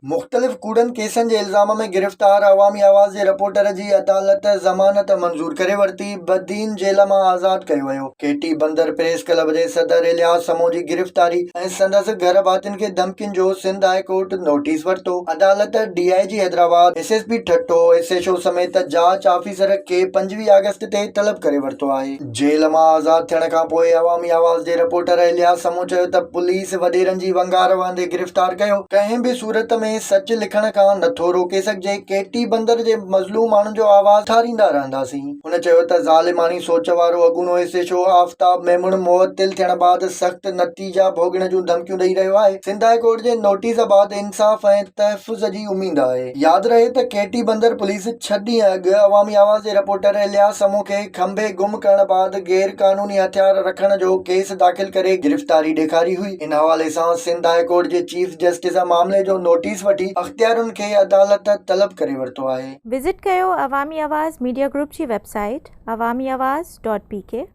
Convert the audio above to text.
مختلف ڪوڙن ڪيسن جي الزام ۾ گرفتار عوامي آواز جي رپورٽر جي عدالت ضمانت منظور ڪري ورتي، بدين جيل مان آزاد ڪيو ويو. ڪيٽي بندر پريس ڪلب جي صدر الياس سمون جي گرفتاري ۽ سندس گهر ڀاتين کي ڌمڪين جو سنڌ هاء ڪورٽ نوٽيس ورتو. عدالت D I G Hyderabad, S S P Thatta, S H O سميت جاچ آفيسر کي 25 آگسٽ تي طلب ڪري ورتو آهي. جيل مان آزاد ٿيڻ کان پوء عوامي آواز جي رپورٽر الياس سمون چيو ته پوليس وڏيرن جي ونگار وهندي گرفتار ڪيو، ڪنهن به صورت ۾ سچ لکڻ کان نٿو روڪي سگهجي، ڪيٽي بندر جي مظلوم ماڻهن جو آواز اٿاريندا رهنداسين. هن چيو ته ظالماڻي سوچ وارو اڳوڻو S H O Aftab Memon معطل ٿيڻ بعد سخت نتيجا ڀوڳڻ جون ڌمڪيون ڏئي رهيو آهي، سنڌ هاء ڪورٽ جي نوٽيس بعد انصاف ۽ تحفظ جي اميد آهي. ياد رهي ته ڪيٽي بندر پوليس ڇهه ڏينهن اڳ عوامي آواز جي رپورٽر الياس سمون کي کنڀي گم ڪرڻ بعد غير قانوني هٿيار رکڻ جو ڪيس داخل ڪري گرفتاري ڏيکاري هئي. ان حوالي سان سنڌ هاء ڪورٽ جي چيف جسٽس معاملي جو نوٽيس وٺي اختيارين کي عدالت طلب ڪري ورتو آهي. وزٽ ڪيو عوامي آواز ميڊيا گروپ جي website Awami Awaz dot P K.